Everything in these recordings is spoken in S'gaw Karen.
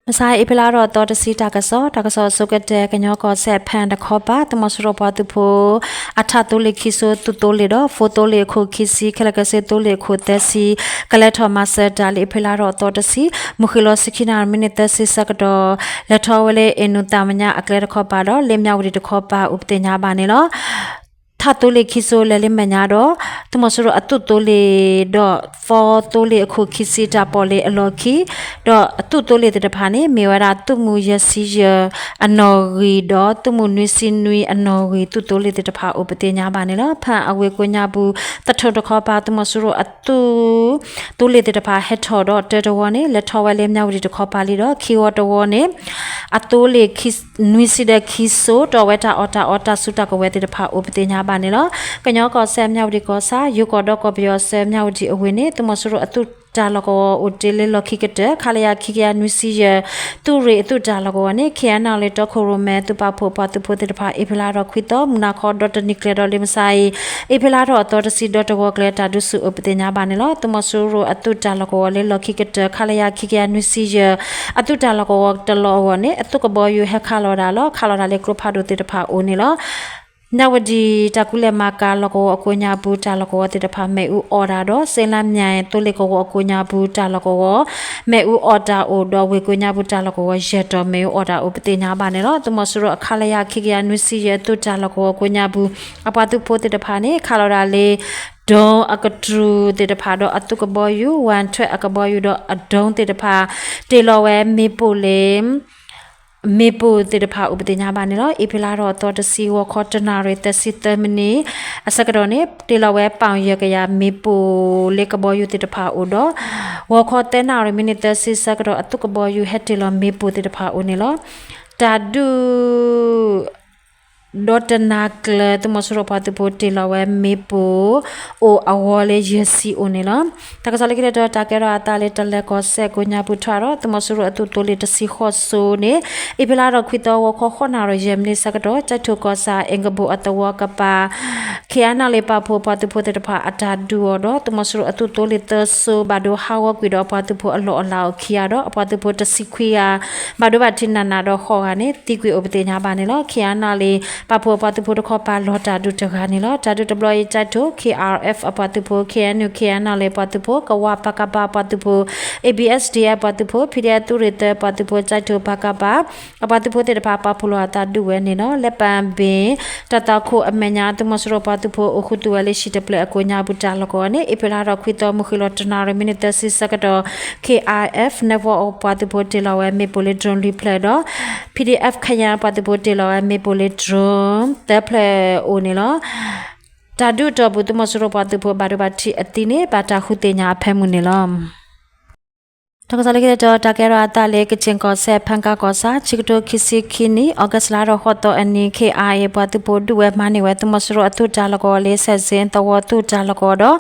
မဆါ အ့ဖြ့လါထီၣ်အသီတဆံ တၢ်ကစီၣ်, တၢ်ကစီၣ်အဆိကတၢၢ် ကညီကီၢ်စဲၣ် ဖဲတခီပၤ သုးမီၤစိရိၤပှၤသုးဖိ အထးသိလ့ၣ်ခံစိ သုးသိလ့ၣ်ဒီး ဖိသိလ့ၣ်အခိၣ်ခံဆံ ခဲလၢာ်ခဲဆ့သိလ့ၣ်အခိၣ်သၢဆံ ကလဲၤထီၣ်မၤစၢၤတၢ်လၢ အ့ဖြ့လါထီၣ်အသီတဆံ မုၢ်ဃ့ၢ်လီၤဆံခံနၣ်ရံၣ် မံးနံးသၢဆံဆၢကတီၢ် လဲၤထီၣ်ဝဲလၢ အ့ၣ်နူၣ်သၣ်မညါအကျဲတခီပၤဒီး လၢမၠၣ်ဝတံၣ်တခီပၤ အိၣ်ပသ့ၣ်ညါဘၣ်န့ၣ်လီၤ. ထးသိလ့ၣ်ခံစိလဲၤလၢမဲာ်ညါဒီး သုးမီၤစိရိၤအသုးသိလ့ၣ်ဒီး ဖိသိလ့ၣ်အခိၣ်ခံဆံတၢ်ပီၣ်လဲၣ်အလီၢ်ခံ ဒီးအသုးသိလ့ၣ်သ့ၣ်တဖၣ်န့ၣ် မ့ၢ်ဝဲဒၣ်သုးမုၢ်ယဲၢ်ဆံယဲၢ်အနီၣ်ဂံၢ်ဒီး သုးမုၢ်နွံဆံနွံအနီၣ်ဂံၢ် သုးသိလ့ၣ်သ့ၣ်တဖၣ်အိၣ်ပသ့ၣ်ညါဘၣ်န့ၣ်လီၤ. ဖဲအဝ့ၢ်ကိးညါပူၤ သထူၣ်တခီပၤ သုးမီၤစိရိၤအသုး သိလ့ၣ်သ့ၣ်တဖၣ်ဟဲထီၣ်ဒီးတၢတဝီန့ၣ် လဲၤထီၣ်ဝဲလၢမၠၣ်ဝတံၣ်တခီပၤလံဒီး ခံဝီတဝီန့ၣ် အသိလ့ၣ် နွံဆံဒီးခံစိ တီၣ်ဝဲတၢ်အီၣ်တၢ်အီတၢ်စုတၢ်ကဝဲၤသ့ၣ်တဖၣ်အိၣ်ပသ့ၣ်ညါဘၣ်န့ၣ်လီၤ. ကညီကီၢ်စဲၣ် မၠၣ်ဝတံၣ်ကီၢ်ဆၣ် ယိၤကီၢ်ဒီးကီၢ်ပယီၤအစၢၤ မၠၣ်ဝတံၣ်အဝ့ၢ်န့ၣ် သုးမီၤစိရိၤအသုးတၢ်လီၢ်ကဝီၤအိၣ်တ့ၢ်လၢလီၢ်ခံကတၢၢ် ခလရ ခံကယၤနွံဆံယဲၢ် သုးရ့ၣ်အသုးတၢ်လီၢ်ကဝီၤန့ၣ် ခ့ၣ်အဲၣ်နီၣ်လ့ၣ် တီခိၣ်ရိၣ်မဲ သုးပာ်ဖှိၣ်ပှၤသုးဖိသ့ၣ်တဖၣ် အ့ဖြ့လါထီၣ်ခွံသီ မုၢ်နၤခီဒီတနံၤကျၢၤဒီးလံမဆါအံၤ အ့ဖြ့လါထီၣ်အသီတဆံ ဒီတဝီကျၢၤ တၢ်ဒုးဆူၣ်အိၣ်ပသ့ၣ်ညါဘၣ်န့ၣ်လီၤ. သုးမီၤစိရိၤအသုးတၢ်လီၢ်ကဝီၤလၢလီၢ်ခံကတၢၢ် ခလရ ခံကယၤနွံဆံယဲၢ် အသုးတၢ်လီၢ်ကဝီၤတလီၢ်အဂီၢ်န့ၣ် အသုးကဘီယူၤဟဲခးလီၤတၢ်လီၤ ခးလီၤတၢ်လၢကျိဖးဒိၣ်သ့ၣ်တဖၣ်အအိၣ်န့ၣ်လီၤ. မၠၣ်ဝတံၣ်တၢ်ကူၣ်လဲၤမၤကၤလီၢ်ကဝီၤအကိးညါပူၤ တၢ်လီၢ်ကဝီၤသ့ၣ်တဖၣ် မ့ၣ်အူအီၣ်တၢ်ဒီး စ့လါမၠဲၣ် သိလ့ၣ်ကဝီၤအကိးညါပူၤ တၢ်လီၢ်ကဝီၤ မ့ၣ်အူအီၣ်တၢ်အိၣ်ဒီး ဝ့ၢ်ကိးညါပူၤ တၢ်လီၢ်ကဝီၤယဲၢ်တီၤ မ့ၣ်အူအီၣ်တၢ်အိၣ်ပသ့ၣ်ညါဘၣ်န့ၣ်လီၤ. သုးမီၤစိရိၤအ ခလရ ခံကယၤနွံဆံယဲၢ် အသုးတၢ်လီၢ်ကဝီၤကိးညါပူၤ အပှၤသုးဖိသ့ၣ်တဖၣ်န့ၣ် ခးလီၤတၢ်လၢ ဒိအကတြူၢ်သ့ၣ်တဖၣ်ဒီး အသုးကဘီယူၤ ဝၣ်ထွဲအကဘီယူၤဒီး အဒိသ့ၣ်တဖၣ် တ့ၢ်လီၤဝဲမ့ၣ်ပိၢ်လၢ မ့ၣ်ပိၢ်သ့ၣ်တဖၣ်အိၣ်ပသ့ၣ်ညါဘၣ်န့ၣ်လီၤ. အ့ဖြ့လါထီၣ်အသီတဆံ ဂီၤခီတနၣ်ရံၣ် သၢဆံသၢမံးနံး အဆၢကတီၢ်န့ၣ် တ့ၢ်လီၤဝဲပီၣ်ယဲၢ်ကယၤမ့ၣ်ပိၢ်လၢကဘီယူၤသ့ၣ်တဖၣ်အအိၣ်ဒီး ဂီၤခီသၢနၣ်ရံၣ် မံးနံးသၢဆံဆၢကတီၢ် အသုးကဘီယူၤဟဲတ့ၢ်လီၤမ့ၣ်ပိၢ်သ့ၣ်တဖၣ်အအိၣ်န့ၣ်လီၤ. တၢ်ဒုး ဒီတနၤကျၢၤ သုးမီၤစိရိၤပှၤသုးဖိတ့ၢ်လီၤဝဲမ့ၣ်ပိၢ် အိၣ်အဂီၢ်လၢယဲၢ်ဆံအိၣ်န့ၣ်လီၤ. တၢ်ကစီၣ်လၢခံတတီၤ တၢ်ကဲထီၣ်အသးလၢ တလဲၤကီၢ်စဲၣ်ကိးညါပူၤထွဲဒီး သုးမီၤစိရိၤအသုးသိလ့ၣ်တဆံဃိးစိန့ၣ် အ့ဖြ့လါထီၣ်ခွံသီ ဂီၤခီဃိးနၣ်ရံၣ် ယဲၢ်မံးနံးဆၢကတီၢ် ကၠဲးထိၣ်ကီၢ်ဆၣ် အ့ကဘိၣ်အသဝီကပၤ ခ့ၣ်အဲၣ်နီၣ်လ့ၣ်ပာ်ဖှိၣ်ပှၤသုးဖိသ့ၣ်တဖၣ်အတၢ်ဒုးအီၤဒီး သုးမီၤစိရိၤအသုးသိလ့ၣ်သၢစိ ဘၣ်ဒိဟးဂီၤကွံာ်ဒီးအပှၤသုးဖိအလီၢ်အလၤအိၣ်ခံဂၤဒီး အပှၤသုးဖိတဆံခွံဂၤ ဘၣ်ဒိဘၣ်ထံးနးနးဒီးဃိးဂၤန့ၣ် သံကွံာ်အိၣ်ပသ့ၣ်ညါဘၣ်န့ၣ်လီၤ. ခ့ၣ်အဲၣ်နီၣ်လ့ၣ်ပာ်ဖှိၣ်အပှၤသုးဖိတခီပၤလီၤတၢ်ဒုးတဂၤန့ၣ်လီၤ. တၢ်ဒုးတဘျီအံၤ ကၠဲးထိၣ် ခ့ၣ်အၣ်အၣ်အၣ် အပှၤသုးဖိ ခ့ၣ်အဲၣ်ယူၣ် ခ့ၣ်အဲၣ်နီၣ်လ့ၣ်ပှၤသုးဖိ ကဝး ပကဖ အပှၤသုးဖိ အ့ဘံၣ်အ့ၣ်စဒံၣ်အၣ် အပှၤသုးဖိ ဖံဒံၣ်အၣ်သုးရ့ၣ်သၢ အပှၤသုးဖိ ကၠဲးထိၣ် ပကဖ အပှၤသုးဖိသ့ၣ်တဖၣ် ပာ်ဖှိၣ်လိာ်အသးဒုးဝဲန့ၣ်လီၤ. လၢပၣ်ဘ့ၣ် တၢ်သးခိၣ်အမဲာ်ညါ သုးမီၤစိရိၤပှၤသုးဖိအိၣ်ဃုာ်သုးဝဲလၢဟံၣ်တဖျၢၣ်အကိးညါပူၤတၢ်လီၢ်ကဝီၤန့ၣ် အ့ဖြ့လါထီၣ်ခွံသီ မုၢ်ဃ့ၢ်လီၤတနၣ်ရံၣ် မံးနံးသၢဆံဆၢကတီၢ် ခ့ၣ်အၣ်အၣ်အၣ် နဲၣ်ဝီအပှၤသုးဖိ တ့ၢ်လီၤဝဲမ့ၣ်ပိၢ်လၢ drone လွံၢ်ဖျၢၣ်ဒီး ဖံဒံၣ်အၣ် ခယၣ် အပှၤသုးဖိတ့ၢ်လီၤဝဲမ့ၣ်ပိၢ်လၢ drone သၢဖျၢၣ်အိၣ်န့ၣ်လီၤ. တၢ်ဒုးအတီၢ်ပူၤ သုးမီၤစိရိၤပှၤသုးဖိ ဘၣ်ဒိဘၣ်ထံးအသံန့ၣ် ဘၣ်တၢ်ဃုသ့ၣ်ညါအဖၢမုၢ်န့ၣ်လီၤ. တၢ်ကစီၣ်လၢခံတတီၤ တၢ်ကဲထီၣ်အသးလၢ ကခ့ၣ်ကီၢ်စဲၣ် ဖၣ်ကၣ်ကီၢ်ဆၣ် ခံကထိခံဆံခံနံၣ် အီကူးလါထီၣ်ဃိးသီအနံၤ ခ့ၣ်အၣ်အၣ်အၣ် ပှၤသုးဖိဒုးဝဲမၤန့ၢ်ဝဲ သုးမီၤစိရိၤအသုးတၢ်လီၢ်ကဝီၤလၢ စဲးစ့သဝီသုးတၢ်လီၢ်ကဝီၤဒီး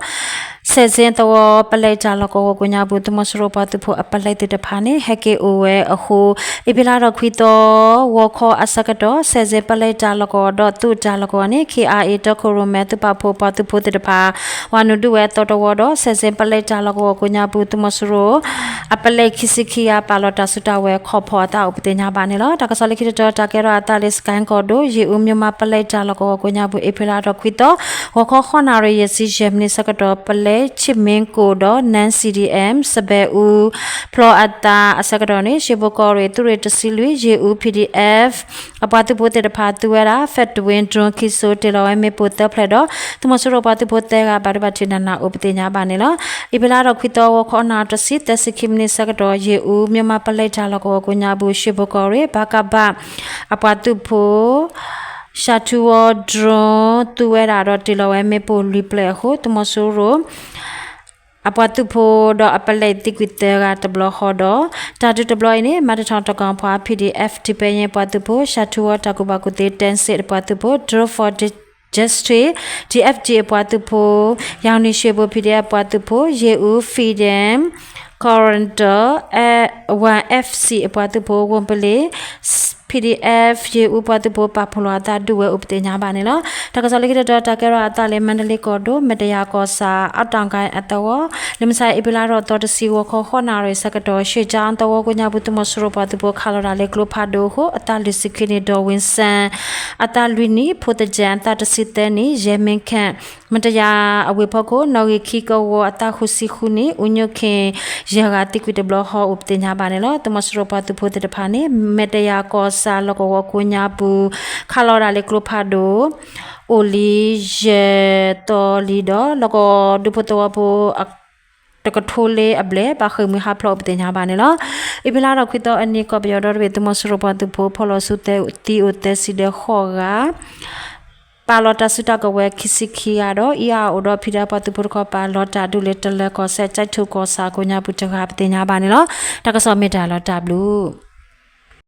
စဲးစ့သဝီပလဲတၢ်လီၢ်ကဝီၤကိးညါပူၤ သုးမီၤစိရိၤပှၤသုးဖိအပလဲသ့ၣ်တဖၣ်န့ၣ် ဟဲက့ၤအိၣ်ဝဲအဃိ အ့ဖြ့လါထီၣ်ခွံသီ ဂီၤခီအဆၢကတီၢ် စဲးစ့ပလဲတၢ်လီၢ်ကဝီၤဒီးသုးတၢ်လီၢ်ကဝီၤန့ၣ် ခ့ၣ်အၣ်အၣ် တီခိၣ်ရိၣ်မဲ သုးပာ်ဖှိၣ်ပှၤသုးဖိသ့ၣ်တဖၣ် ဝၤနုာ်ဒုးဝဲသီတဝီဒီး စဲးစ့ပလဲတၢ်လီၢ်ကဝီၤကိးညါပူၤ သုးမီၤစိရိၤ အပလဲခံဆံခံဂၤ ပာ်လီၤတၢ်စုတၢ်ဝဲၤခီဖီအသးအိၣ်ပသ့ၣ်ညါဘၣ်န့ၣ်လီၤ. တၢ်ကစီၣ်လၢခံတတီၤ တၢ်ကဲထီၣ်အသးလၢ စကဲၣ်ကီၢ်ဒိၣ် ယ့ၣ်အူ မၠိၣ်မးပလဲတၢ်လီၢ်ကဝီၤကိးညါပူၤ အ့ဖြ့လါထီၣ်ခွံသီ ဂီၤခီဃိးနၣ်ရံၣ် ယဲၢ်ဆံယဲၢ်မံးနံးဆၢကတီၢ် ပလဲ ဆံမ့ၣ်ကိၣ်ဒီး နၢၣ် စံဒံၣ်အၣ် စဘဲအူ ဖျီအသးအဆၢကတီၢ်န့ၣ် ရှ့ဘိၣ်ကီၢ်ရ့ၣ် သုးရ့ၣ်တဆံလွံၢ် ယ့ၣ်အူ PDF အပှၤသုးဖိသ့ၣ်တဖၣ် သူဝဲဒၣ် Fat Wing drone ခံစိ တ့ၢ်လီၤဝဲမ့ၣ်ပိၢ်သၢဖျၢၣ်ဒီး သုးမီၤစိရိၤပှၤသုးဖိသၢဂၤ ဘၣ်ဒိဘၣ်ထံးနးနးအိၣ်ပသ့ၣ်ညါဘၣ်န့ၣ်လီၤ. အ့ဖြ့လါထီၣ်ခွံသီ ဂီၤခီနၣ်ရံၣ်တဆံ သၢဆံခံမံးနံးဆၢကတီၢ် ယ့ၣ်အူ မၠိၣ်မးပလဲတၢ်လီၢ်ကဝီၤကိးညါပူၤ ရှ့ဘိၣ်ကီၢ်ရ့ၣ် ပကဖ အပှၤသုးဖိ ရှးထူဝီ drone သူဝဲဒၣ်ဒီးတ့ၢ်လီၤဝဲမ့ၣ်ပိၢ်လွံၢ်ဖျၢၣ်အဃိ သုးမီၤစိရိၤ အပှၤသုးဖိဒီးအပလဲသံကွံာ်သၢဂၤတဘျီဃီဒီး တၢ်ဒုးတဘျီအံၤန့ၣ် မၤတထီၣ်တကီၢ်ဖီ PDF ထံပဲယ့ၣ်ပှၤသုးဖိ ရှးထူဝီတၢ်ကူၣ်ဘၣ်ကူၣ်သ့ တၢ်စ့ၣ်တပှၤသုးဖိ Drone for Justice TFG အပှၤသုးဖိ ယၣ်နံၣ်ရှ့ဘိၣ် PDF အပှၤသုးဖိ ယ့ၣ်အူ Freedom Corridor one FC အပှၤသုးဖိ ဝူၤပလ့ၣ် PDF ယ့ၣ်အူပှၤသုးဖိပာ်ဖှိၣ်လီၤအသးဒုးဝဲအိၣ်ပသ့ၣ်ညါဘၣ်န့ၣ်လီၤ. တၢ်ကစီၣ်လၢခံတတီၤ တၢ်ကဲထီၣ်အသးလၢ မါဒလ့ကီၢ်ဒိၣ် မဲာ်တယၤကီၢ်ဆၣ် အတၢ်ကါအသဝီ လၢမုၢ်ဆါ အ့ဖြ့လါထီၣ်သီတဆံ ဂီၤခီဃိးနၣ်ရံၣ်ဆၢကတီၢ် ရှ့ၣ်ကၠါသဝီကိးညါပူၤ သုးမီၤစိရိၤပှၤသုးဖိခးလီၤတၢ်လၢကျိဖးဒိၣ်အဃိ အသးလွံၢ်ဆံခံနံၣ် ဒီးဝ့ၣ်စၣ် အသးလွံၢ်နံၣ်, ဖိသယၣ် အသးတဆံသၢနံၣ်, ယဲၢ်မ့ၢ်ခဲၣ် မဲာ်တယၤအဝ့ၢ်ဖီခိၣ် နီၣ်ဂံၢ်ခံကဝီၤ အသးဃုဆံဃုနံၣ်, အူညိၣ်ခ့ၣ် ယဲၢ်ဂၤသံကွံာ်တဘျီဃီအိၣ်ပသ့ၣ်ညါဘၣ်န့ၣ်လီၤ. သုးမီၤစိရိၤပှၤသုးဖိသ့ၣ်တဖၣ်န့ၣ် မဲာ်တယၤကီၢ်ဆၣ်လီၢ်ကဝီၤကိးညါပူၤ ခးလီၤတၢ်လၢကျိဖးဒိၣ် အိၣ်လံ ယဲၢ်သီလံဒီး လီၢ်ကဝီၤဒူဖိသဝီဖိ တကထိလၢအဘျဲၣ် ဘၣ်ဃ့ၢ်မှံဟးဖျိးအိၣ်ပသ့ၣ်ညါဘၣ်န့ၣ်လီၤ. အ့ဖြ့လါထီၣ်ခွံသီအနံၤ ကီၢ်ပယီၤဒီတဘ့ၣ် သုးမီၤစိရိၤပှၤသုးဖိ ဖီၣ်လီၤဆူသံအိၣ်သဲစံးဒၢဃိးဂၤ ပာ်လီၤတၢ်စုတၢ်ကဝဲၤခံဆံခံဂၤဒီး အံၤအအိၣ်ဒီး ဖံးဒဲး ပှၤသုးဖိတခီ ပာ်လီၤတၢ်ဒုးလၢတလၢၤကီၢ်စဲၣ် ကၠဲးထူၣ်ကီၢ်ဆၣ်ကိးညါပူၤတဂၤပသ့ၣ်ညါဘၣ်န့ၣ်လီၤ. တၢ်ကစီၣ်မ့ၢ်တၢ်လီၤတၢ်ဘျုး